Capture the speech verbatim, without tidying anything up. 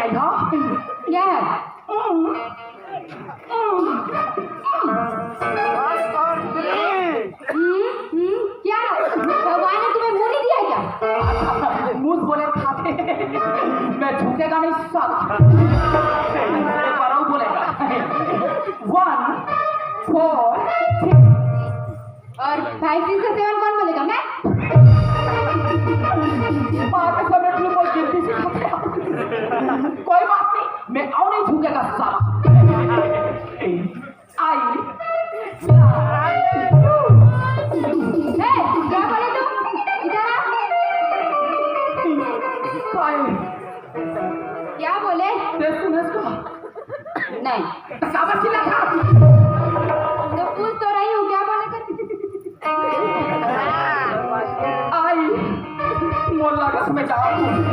क्या है? हम्म, हम्म, क्या? भगवान ने तुम्हें मुंह नहीं दिया क्या? मुंह बोले खाते। मैं झुकेगा नहीं साला। एक बार और बोलेगा। One, four, three. और five, six, seven कौन बोलेगा? मैं? माँ कसम, मैं तुझे बहुत गिनती सिखाता हूँ। कोई बात नहीं, मैं आऊँ नहीं झुकेगा साला। आई। ए, क्या बोले तुम? इधर आ। आई। क्या बोले? ते सुनस का? नहीं। तो काबर चिल्ला था? तो पूछ तो रही हूँ, क्या बोले थे? आई, मोर लागत में जाओ।